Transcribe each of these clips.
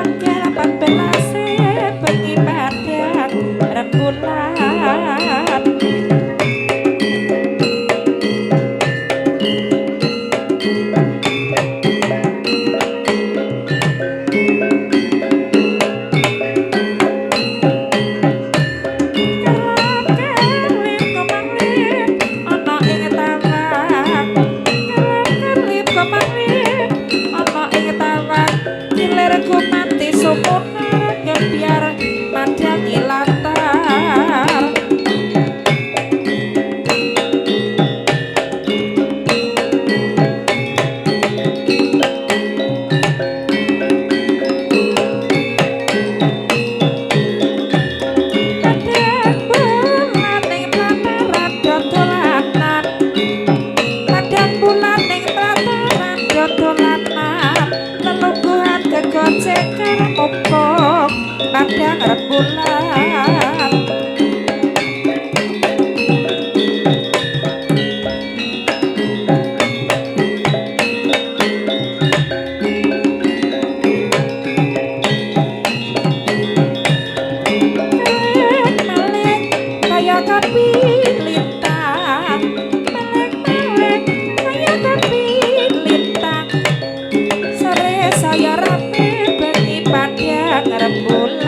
tanggal 14 bengi padang rembulan. Kerap-kerlip kemarip ana ing tawang, kerap-kerlip kemarip ana ing tawang, kilir gumanti sumunar gebyar madangi latar. Padang bulan ing plataran dodolanan, padang bulan ing plataran dodolanan, lelungguhan gegojekan mumpung padang rembulan. Melek-melek kaya kapi lintang, melek-melek kaya kapi lintang, sore saya rame bengi padang rembulan.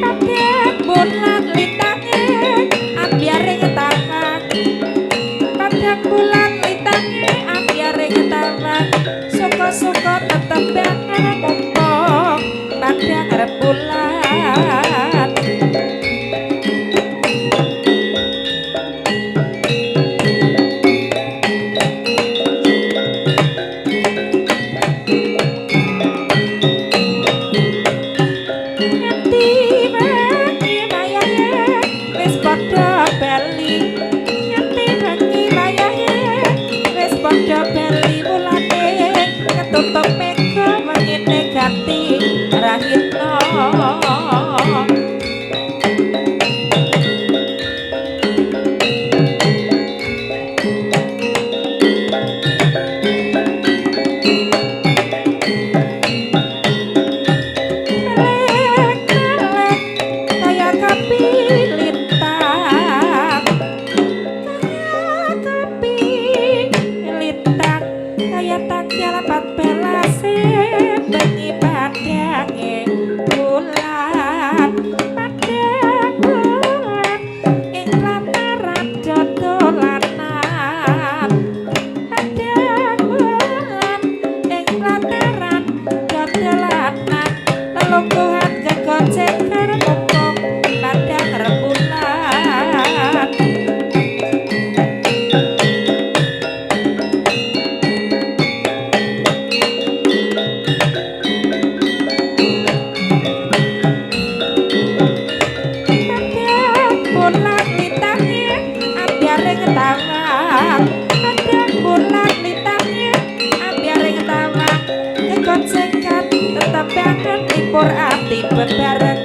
Padang bulan lintange ambyar ing tawang, padang bulan lintange ambyar ing tawang, suka-suka tetembangan mumpung padang rembulan. Nganti bengi wayahe wis padha bali, nganti bengi wayahe wis padha bali, mulane ketutup mega wengine ganti rahina. Melek-melek kaya kapi lintang, kaya kapi lintang, kaya tanggal 14 bengi padange bulan, padang bulan ing plataran dodolanan, padang bulan ing plataran dodolanan, lelungguhan gegojekan mumpung padang rembulan. Padang bulan lintange ambyar ing tawang, padang bulan lintange ambyar ing tawang, gegojekan tetembangan libur ati bebarengan.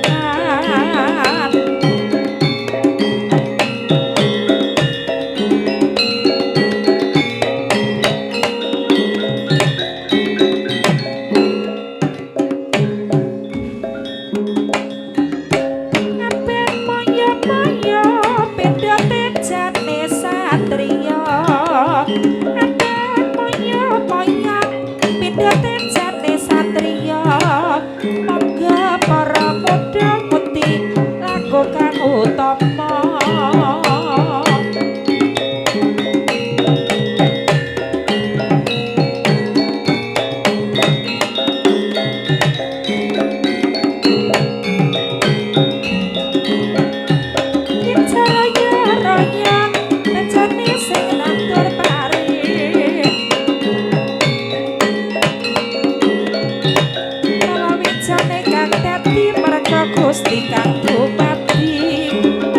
Kabeh moyo-moyo beda tejane satriya, kabeh moyo-moyo beda tejane satriya, monggo para muda mudi laku kang utama. Yen raya raya bejane sing nandur pari, Kalawijane kang dadi merga Gusti kang dumadi.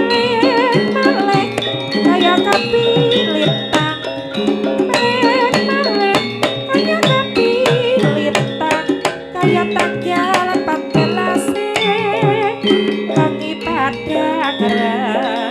Melek-melek kaya kapi lintang, melek-melek kaya kapi lintang, kaya tanggal 14 Padha